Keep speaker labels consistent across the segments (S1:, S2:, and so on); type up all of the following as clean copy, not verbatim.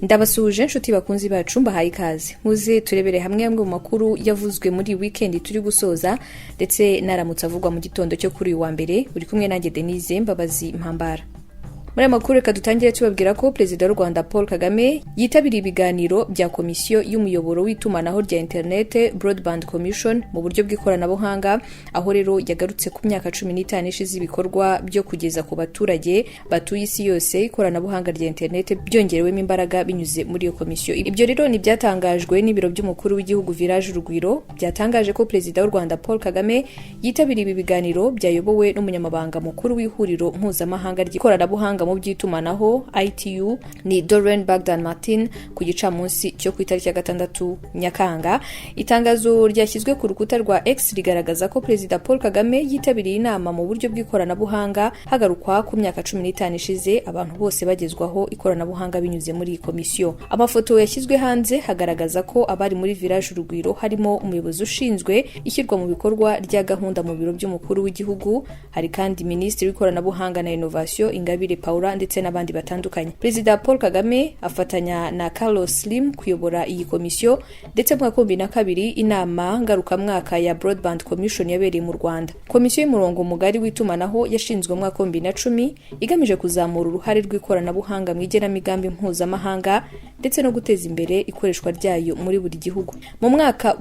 S1: Ndabasuhuje inshuti bakunzi bacu, mbahaye ikaze. Muze turebere hamwe amwe mu makuru yavuzwe muri weekend turi gusoza, ndetse naramutse avugwa mu gitondo cyo kuri uyu wa mbere. Uri kumwe nanjye Denise Mbabazi Mpambara. Muri aya makuru, reka dutangire tubabwira ko Perezida w'u Rwanda Paul Kagame yitabiriye ibiganiro bya Komisiyo y'umuyoboro w'itumanaho rya Interinete, Broadband Commission, mu buryo bw'ikoranabuhanga, aho rero yagarutse ku myaka 15 ishize ibikorwa byo kugeza ku baturage batuye isi yose ikoranabuhanga rya interinete byongerewemo imbaraga binyuze muri iyo komisiyo. Ibyo rero ni ibyatangajwe n'ibiro by'umukuru w'igihugu, Village Urugwiro, byatangaje ko Perezida w'u Rwanda Paul Kagame yitabiriye ibi biganiro byayobowe n'umunyamabanga mukuru w'ihuriro mpuzamahanga ry'ikoranabuhanga mu by'itumanaho, ITU, ni Doreen Bogdan Martin, ku gicamunsi cyo ku itariki ya 6 Nyakanga. Itangazo ryashyizwe ku rukuta rwa X rigaragaza ko Perezida Paul Kagame yitabiriye inama mu buryo bw'ikoranabuhanga, hagarukwa ku myaka 15 ishize abantu bose bagezwaho ikoranabuhanga binyuze muri iyi komisiyo. Amafoto yashyizwe hanze hagaragaza ko abari muri Village Urugwiro harimo umuyobozi ushinzwe ishyirwa mu bikorwa rya gahunda mu biro by'umukuru w'igihugu, hari kandi Minisitiri w'ikoranabuhanga na Innovation, Ingabire Paula, ndetse n'abandi batandukanye. Perezida Paul Kagame afatanya na Carlos Slim kuyobora iyi komisiyo, ndetse mu mwaka 2002 inama ngarukamwaka ya Broadband Commission yabereye mu Rwanda. Komisiyo y'umurongo mugari w'itumanaho yashinzwe mu mwaka wa 2010, igamije kuzamura uruhare rw'ikoranabuhanga mu igenamigambi mpuzamahanga ndetse no guteza imbere ikoreshwa ryayo muri buri gihugu. Mu mwaka wa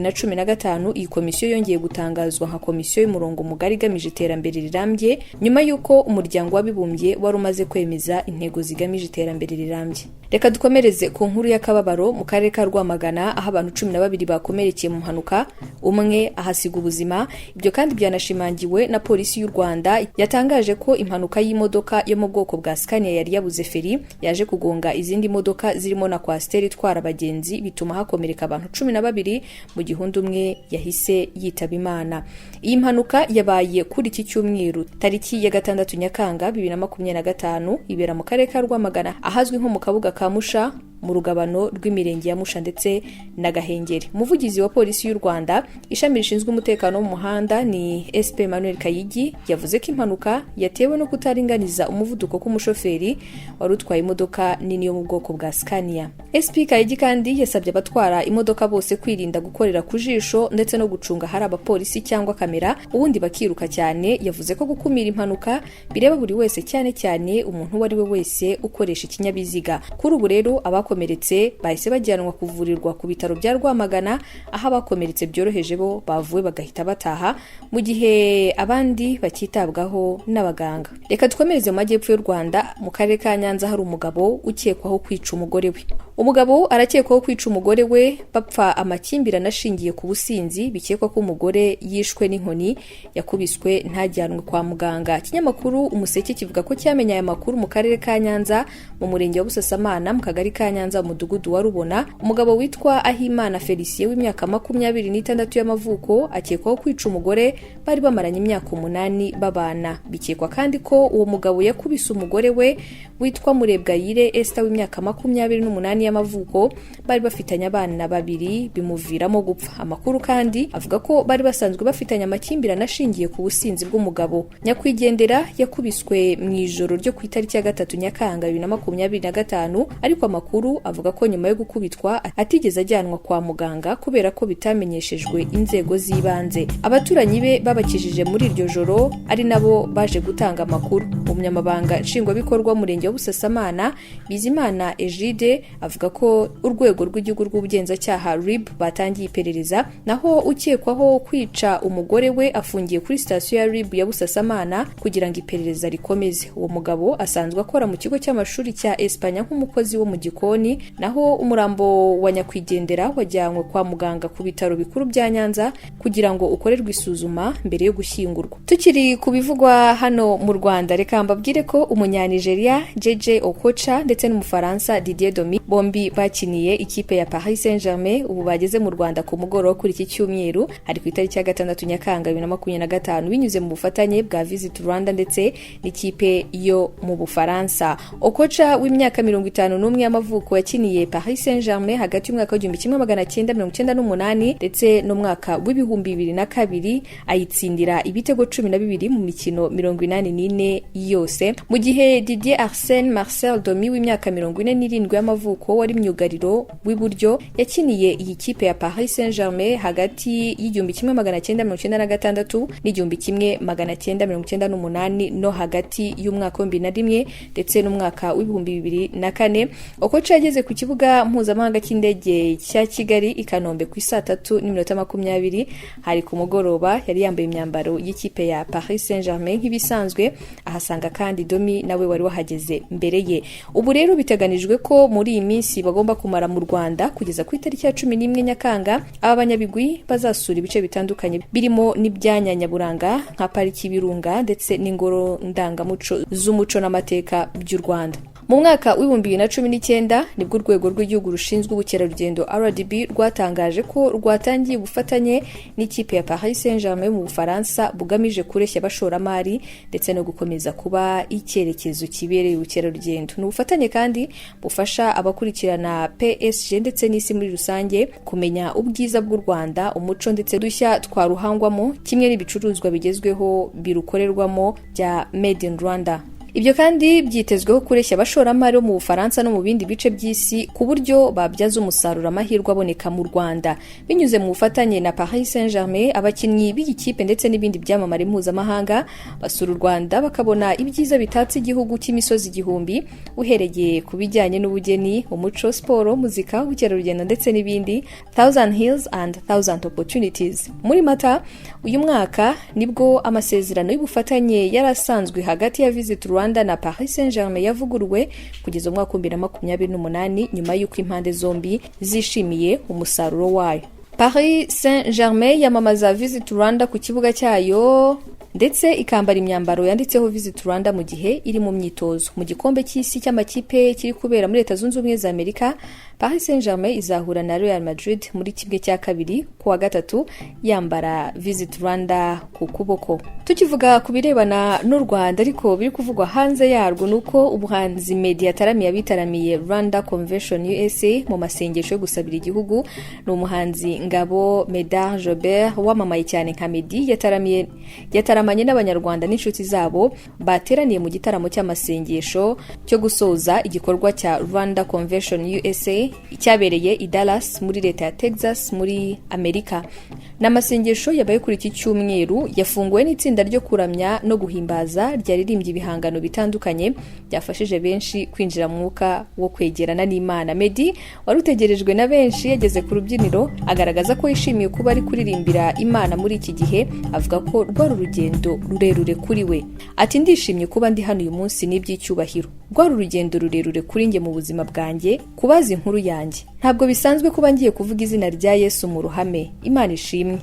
S1: 2015 iyi komisiyo yongeye gutangazwa nka Komisiyo y'umurongo mugari igamije iterambere rirambye, nyuma y'uko Umuryango w'Abibumbye wari umaze kwemeza intego zigamije iterambere rirambye. Reka dukomereze ku nkuru y'akababaro mu karere ka Rwamagana, aho abantu 12 bakomerekeye mu mpanuka, umwe ahasiga ubuzima. Ibyo kandi byanashimangiwe na Polisi y'u Rwanda, yatangaje ko impanuka y'imodoka yo mu bwoko bwa Scania yari yabuze feri yaje kugonga izindi modoka zirimo na Coaster itwara abagenzi, bituma hakomereka abantu 12, mu gihe undi umwe yahise yitaba Imana. Iyi mpanuka yabaye kuri iki cyumweru, tariki ya 6 Nyakanga 2025, ibera mu karere ka Rwamagana, ahazwi nko mu Kabuga ka Musha, mu rugabano rw'imirenge ya Musha ndetse na Gahengeri. Umuvugizi wa Polisi y'u Rwanda, ishami rishinzwe umutekano wo mu muhanda, ni SP Emmanuel Kayigi, yavuze ko impanuka yatewe no kutaringaniza umuvuduko k'umushoferi wari utwaye imodoka nini yo mu bwoko bwa Scania. SP Kayigi kandi yasabye abatwara imodoka bose kwirinda gukorera ku jisho ndetse no gucunga ahari abapolisi cyangwa kamera, ubundi bakiruka cyane. Yavuze ko gukumira impanuka bireba buri wese, cyane cyane umuntu uwo ari we wese ukoresha ikinyabiziga. Kuri ubu rero abakomeretse bahise bajyanwa kuvurirwa ku bitaro bya Rwamagana, aho abakomeretse byoroheje bo bavuwe bagahita bataha, mu gihe abandi bakitabwaho n'abaganga. Reka dukomereze mu majyepfo y'u Rwanda, mu karere ka Nyanza, hari umugabo ukekwaho kwica umugore we. Umugabo arakekwaho kwica umugore we bapfa amakimbirane ashingiye ku businzi. Bikekwa ko umugore yishwe n'inkoni yakubiswe ntajyanwe kwa muganga. Ikinyamakuru Umuseke kivuga ko cyamenye aya makuru mu karere ka Nyanza, mu murenge wa Busasamana, mu kagari ka Nyanza, umudugudu wa Rubona. Umugabo witwa Ahimana Felicien w'imyaka 26 y'amavuko akekwaho kwica umugore bari bamaranye imyaka 8 babana. Bikekwa kandi ko uwo mugabo yakubise umugore we witwa Murebwayire Esther w'imyaka 28 y'amavuko, bari bafitanye abana babiri, bimuviramo gupfa. Amakuru kandi avuga ko bari basanzwe bafitanye amakimbirane ashingiye ku businzi bw'umugabo. Nyakwigendera yakubiswe mu ijoro ryo ku itariki ya 3 Nyakanga 2025, ariko amakuru avuga ko nyuma yo gukubitwa atigeze ajyanwa kwa muganga kubera ko bitamenyeshejwe inzego z'ibanze. Abaturanyi be babakijije muri iryo joro, ari nabo baje gutanga amakuru. Umunyamabanga Nshingwabikorwa w'umurenge wa Busasamana, Bizimana Egide, avuga ko Urwego rw'Igihugu rw'Ubugenzacyaha, RIB, batangiye iperereza. Naho ukekwaho kwica umugore we afungiye kuri sitasiyo ya RIB ya Busasamana kugira ngo iperereza rikomeze. Uwo mugabo asanzwe akora mu kigo cy'amashuri cya Espanya nk'umukozi wo mu gikoni. Naho umurambo wa nyakwigendera wajyanywe kwa muganga ku bitaro bikuru bya Nyanza kugira ngo ukorerwe isuzuma mbere yo gushyingurwa. Tukiri ku bivugwa hano mu Rwanda, reka mbabwire ko Umunyanigeriya JJ Okocha ndetse n'Umufaransa Didier Domi bombi Bombi bakiniye ikipe ya Paris Saint-Germain. Ubu bageze mu Rwanda ku mugoroba kuri iki cyumweru, hari ku itariki ya 6 Nyakanga 2025, binyuze mu bufatanye bwa Visit Rwanda ndetse n'ikipe yo mu Bufaransa. Okocha w'imyaka 51 y'amavuko yakiniye Paris Saint-Germain hagati y'umwaka w'1998 ndetse n'umwaka w'2002, ayitsindira ibitego 12 mu mikino 84 yose, mu gihe Didier Arsène Marcel Domi w'imyaka 47 y'amavuko wari myugariro w'iburyo yakiniye iyi kipe ya Paris Saint-Germain hagati y'1996 n'1998 no hagati y'umwaka w'2001 ndetse n'umwaka w'2004. Okocha yageze ku kibuga mpuzamahanga cy'indege cya Kigali i Kanombe ku isaa 3:20, hari ku mugoroba. Yari yambaye imyambaro y'ikipe ya Paris Saint-Germain nk'ibisanzwe, ahasanga kandi Domi nawe wari wahageze mbere ye. Ubu rero biteganijwe ko muri iyi minsi bagomba kumara mu Rwanda kugeza ku itariki ya 11 Nyakanga, aba banyabigwi bazasura ibice bitandukanye birimo n'ibyanya nyaburanga nka Pariki y'Ibirunga ndetse n'ingoro ndangamuco z'umuco n'amateka by'u Rwanda. Mu mwaka w'2019 nibwo Urwego rw'Igihugu rushinzwe Ubukerarugendo, RDB, rwatangaje ko rwatangiye ubufatanye n'ikipe ya Paris Saint-Germain mu Bufaransa bugamije kureshya abashoramari ndetse no gukomeza kuba icyerekezo kibereye ubukerarugendo. Ni ubufatanye kandi bufasha abakurikirana PSG ndetse n'isi muri rusange kumenya ubwiza bw'u Rwanda, umuco ndetse dushya twaruhangwamo, kimwe n'ibicuruzwa bigezweho birukorerwamo bya Made in Rwanda. Ibyo kandi byitezweho kureshya abashoramari bo mu Bufaransa no mu bindi bice by'isi ku buryo babyaza umusaruro amahirwe aboneka mu Rwanda. Binyuze mu bufatanye na Paris Saint-Germain, abakinnyi b'iyi kipe ndetse n'ibindi byamamare mpuzamahanga basura u Rwanda bakabona ibyiza bitatse igihugu cy'imisozi igihumbi, uhereye ku bijyanye n'ubugeni, umuco, siporo, muzika, ubukerarugendo ndetse n'ibindi. Thousand Hills and Thousand Opportunities. Muri Mata uyu mwaka nibwo amasezerano y'ubufatanye yari asanzwe hagati ya Visit Rwanda na Paris Saint-Germain yavuguruwe kugeza mu mwaka w'2028, nyuma y'uko impande zombi zishimiye umusaruro wayo. Paris Saint-Germain yamamaza Visit Rwanda ku kibuga cyayo ndetse ikambara imyambaro yanditseho Visit Rwanda mu gihe iri mu myitozo. Mu gikombe cy'isi cy'amakipe kiri kubera muri Leta Zunze Ubumwe za Amerika, Paris Saint-Germain izahura na Real Madrid muri 1/2 ku wa gatatu, yambara Visit Rwanda ku kuboko. Tukivuga ku birebana n'u Rwanda ariko biri kuvugwa hanze yarwo, ni uko umuhanzi Meddy yataramiye abitaramiye Rwanda Convention USA mu masengesho yo gusabira igihugu. Ni umuhanzi Ngabo Medard Jobert wamamaye cyane nka Meddy, yataramiye, yataramanye n'Abanyarwanda n'inshuti zabo bateraniye mu gitaramo cy'amasengesho cyo gusoza igikorwa cya Rwanda Convention USA cyabereye i Dallas muri leta ya Texas muri Amerika. Ni amasengesho yabaye kuri iki cyumweru, yafunguwe n'itsinda ryo kuramya no guhimbaza ryaririmbye ibihangano bitandukanye byafashije benshi kwinjira mu mwuka wo kwegerana n'Imana. Meddy wari utegerejwe na benshi yageze ku rubyiniro agaragaza ko yishimiye kuba ari kuririmbira Imana muri iki gihe, avuga ko rwari urugendo rurerure kuri we. Ati: "Ndishimye kuba ndi hano uyu munsi, ni iby'icyubahiro. Rwari urugendo rurerure kuri njye mu buzima bwanjye. Kubaza inkuru yanjye, ntabwo bisanzwe kuba ngiye kuvuga izina rya Yesu mu ruhame. Imana ishimwe.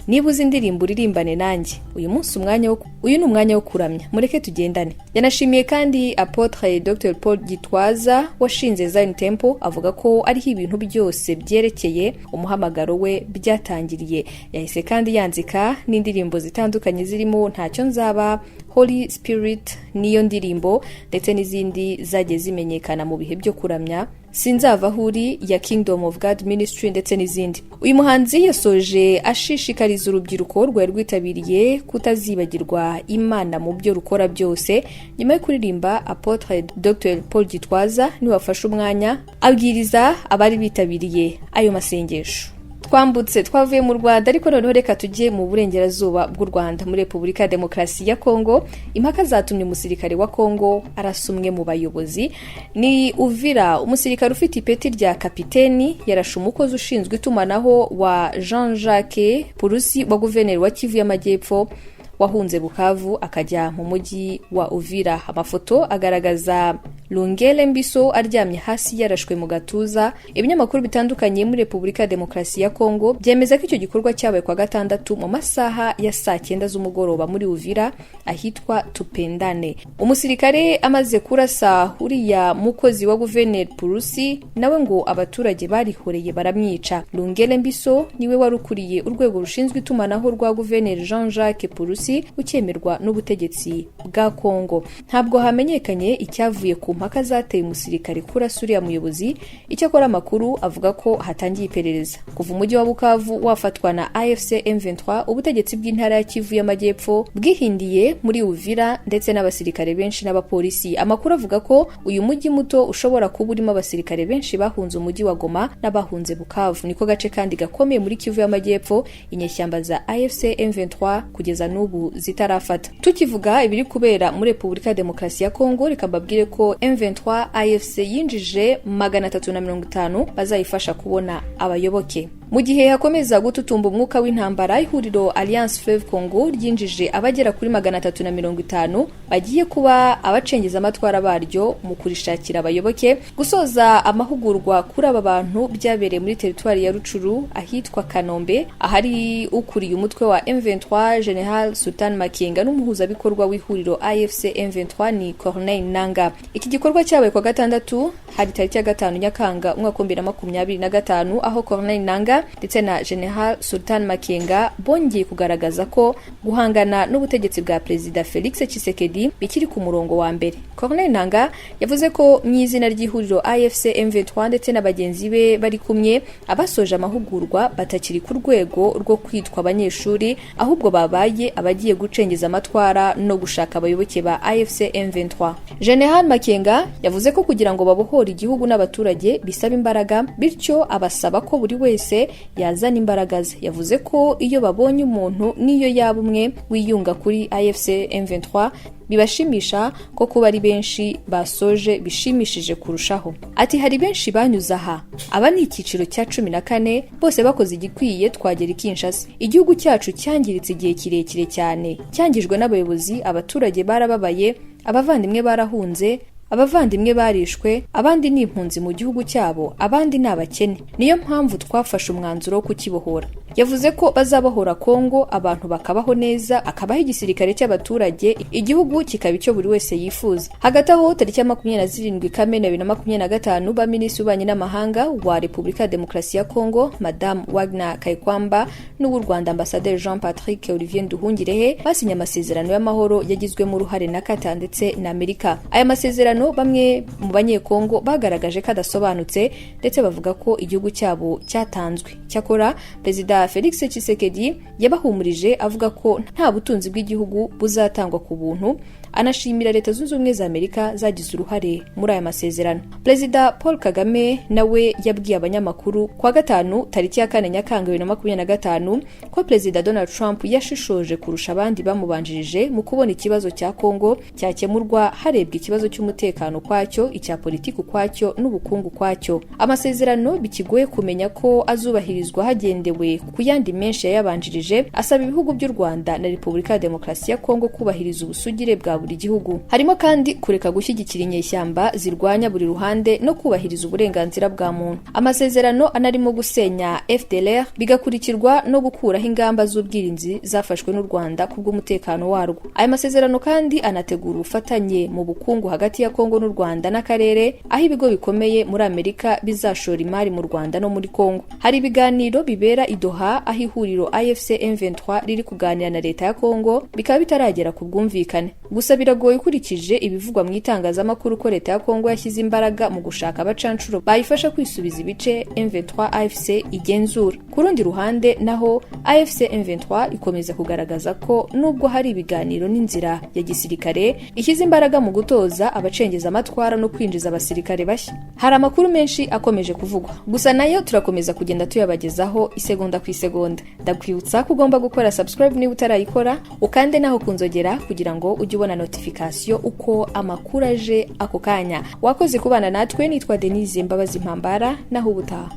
S1: Niba uzi indirimbo uririmbane nanjye uyu munsi, umwanya wo uyu ni umwanya wo kuramya, mureke tugendane." Yanashimiye kandi Apôtre Dr Paul Gitwaza washinze Zion Temple, avuga ko ariho ibintu byose byerekeye umuhamagaro we byatangiriye. Yahise kandi yanzika n'indirimbo zitandukanye zirimo "Ntacyo Nzaba", "Holy Spirit", niyo ndirimbo, ndetse n'izindi zagiye zimenyekana mu bihe byo kuramya, "Sinzava Aho Uri" ya Kingdom of God Ministry ndetse n'izindi. Uyu muhanzi yasoje ashishikariza urubyiruko rwari rwitabiriye kutazibagirwa Imana mu byo rukora byose. Nyuma yo kuririmba, Apôtre Dr Paul Gitwaza niwe wafashe umwanya abwiriza abari bitabiriye ayo masengesho. Twambutse, twavuye mu Rwanda, ariko noneho reka tujye mu burengerazuba bw'u Rwanda, muri Repubulika ya Demokarasi ya Kongo. Impaka zatumye umusirikare wa Kongo arasa umwe mu bayobozi. Ni Uvira, umusirikare ufite ipeti rya kapiteni yarashe umukozi ushinzwe itumanaho wa Jean Jacques Purusi wa guverineri wa Kivu y'Amajyepfo, wahunze Bukavu akajya mu mujyi wa Uvira. Amafoto agaragaza Lungele Mbiso aryamye hasi yarashwe mu gatuza. Ibinyamakuru bitandukanye muri Repubulika ya Demokarasi ya Kongo byemeza ko icyo gikorwa cyabaye kwa gatandatu mu masaha ya saa 9 z'umugoroba muri Uvira ahitwa Tupendane. Umusirikare amaze kurasa uriya mukozi wa guverineri Purusi, nawe ngo abaturage barihoreye baramwica. Lungele Mbiso niwe wari ukuriye urwego rushinzwe itumanaho rwa guverineri Jean-Jacques Purusi ukemerwa n'ubutegetsi bwa Kongo. Ntabwo hamenyekanye icyavuye ku mpaka zateye umusirikare kurasa uriya muyobozi. Icyakora amakuru avuga ko hatangiye iperereza. Kuva umujyi wa Bukavu wafatwa na AFC M23, ubutegetsi bw'intara ya Kivu y'Amajyepfo bwihindiye muri Uvira ndetse n'abasirikare benshi n'abapolisi. Amakuru avuga ko uyu mujyi muto ushobora kuba urimo abasirikare benshi bahunze umujyi wa Goma n'abahunze Bukavu. Niko gace kandi gakomeye muri Kivu y'Amajyepfo inyeshyamba za AFC M23 kugeza n'ubu zitarafata. Tukivuga ibiri kubera muri Repubulika ya Demokarasi ya Kongo, reka mbabwire ko M23 AFC yinjije 350 bazayifasha kubona abayoboke. Mu gihe hakomeza gututumba umwuka w'intambara, ihuriro Alliance Fleuve Congo ryinjije abagera kuri 350 bagiye kuba abacengeza amatwara baryo mu kurishakira abayoboke. Gusoza amahugurwa kuri aba bantu byabereye muri teritwari ya Rucuru ahitwa Kanombe, ahari ukuriye umutwe wa M23 General Sultan Makenga n'umuhuzabikorwa w'ihuriro AFC M23 ni Corneille Nanga. Iki gikorwa cyabaye kwa gatandatu, hari tariki ya 5 Nyakanga umwaka wa 2025, aho Corneille Nanga ndetse na General Sultan Makenga bongeye kugaragaza ko guhangana n'ubutegetsi bwa Perezida Felix Tshisekedi bikiri ku murongo wa mbere. Corneille Nanga yavuze ko mu izina ry'ihuriro AFC M23 ndetse na bagenzi be bari kumwe, abasoje amahugurwa batakiri ku rwego rwo kwitwa abanyeshuri, ahubwo babaye abagiye gucengeza amatwara no gushaka abayoboke ba AFC M23. General Makenga yavuze ko kugira ngo babohore igihugu n'abaturage bisaba imbaraga, bityo abasaba ko buri wese yazana imbaraga ze. Yavuze ko iyo babonye umuntu n'iyo yaba umwe wiyunga kuri AFC M23 bibashimisha, ko kuba ari benshi basoje bishimishije kurushaho. Ati hari benshi banyuze aha, aba ni icyiciro cya 14, bose bakoze igikwiye twagera i Kinshasa. Igihugu cyacu cyangiritse igihe kirekire cyane, cyangijwe n'abayobozi, abaturage barababaye, abavandimwe barahunze, abavandimwe barishwe, abandi ni impunzi mu gihugu cyabo, abandi ni abakene. Niyo mpamvu twafashe umwanzuro wo kukibohora. Yavuze ko bazabohora Kongo, abantu bakabaho neza, akabaho igisirikare cy'abaturage, igihugu kikaba icyo buri wese yifuza. Hagati aho, tariki ya 27 Kamena 2025, ba minisitiri w'ububanyi n'amahanga wa Repubulika ya Demokarasi ya Kongo Madame Wagner Kayikwamba n'uw'u Rwanda Ambasaderi Jean Patrick Olivier Nduhungirehe basinye amasezerano y'amahoro yagizwemo uruhare na Qatar ndetse na Amerika. Aya masezerano bamwe mu banyekongo bagaragaje ko adasobanutse, ndetse bavuga ko igihugu cyabo cyatanzwe. Cyakora Perezida Felix Tshisekedi yabahumurije avuga ko nta butunzi bw'igihugu buzatangwa ku buntu, anashimira Leta Zunze Ubumwe za Amerika zagize uruhare muri aya masezerano. Perezida Paul Kagame nawe yabwiye abanyamakuru kwa gatanu tariki ya 4 Nyakanga 2025 ko Perezida Donald Trump yashishoje kurusha abandi bamubanjirije mu kubona ikibazo cya Kongo cyakemurwa harebwa ikibazo cy'umutekano kwacyo, icya politiki ukwacyo n'ubukungu kwacyo. Amasezerano bikigoye kumenya ko azubahirizwa hagendewe ku yandi menshi yayabanjirije, asaba ibihugu by'u Rwanda na Repubulika ya Demokarasi ya Kongo kubahiriza ubusugire bwa buri gihugu. Harimo kandi kureka gushyigikira inyeshyamba zirwanya buri ruhande no kubahiriza uburenganzira bwa muntu. Amasezerano anarimo gusenya FDLR, bigakurikirwa no gukuraho ingamba z'ubwirinzi zafashwe n'u Rwanda kubw'umutekano warwo. Aya masezerano kandi anategura ubufatanye mu bukungu hagati ya Kongo n'u Rwanda n'akarere, aho ibigo bikomeye muri Amerika bizashora imari mu Rwanda no muri Kongo. Hari ibiganiro bibera i Doha, aho ihuriro AFC M23 riri kuganira na leta ya Kongo, bikaba bitaragera ku bwumvikane. Gusa biragoye ukurikije ibivugwa mu itangazamakuru ko leta ya Kongo yashyize imbaraga mu gushaka abacancuro bayifasha kwisubiza ibice M23 AFC igenzura. Ku rundi ruhande naho, AFC M23 ikomeza kugaragaza ko nubwo hari ibiganiro n'inzira ya gisirikare, ishyize imbaraga mu gutoza abacengeza amatwara no kwinjiza abasirikare bashya. Hari amakuru menshi akomeje kuvugwa, gusa nayo turakomeza kugenda tuyabagezaho isegonda ku isegonda. Ndakwibutsa ko ugomba gukora subscribe niba utarayikora, ukande naho kunzogera kugira ngo ujye ubona notification uko amakuru aje ako kanya. Wakoze kubana natwe, nitwa Denise Mbabazi Mpambara, naho ubutaha.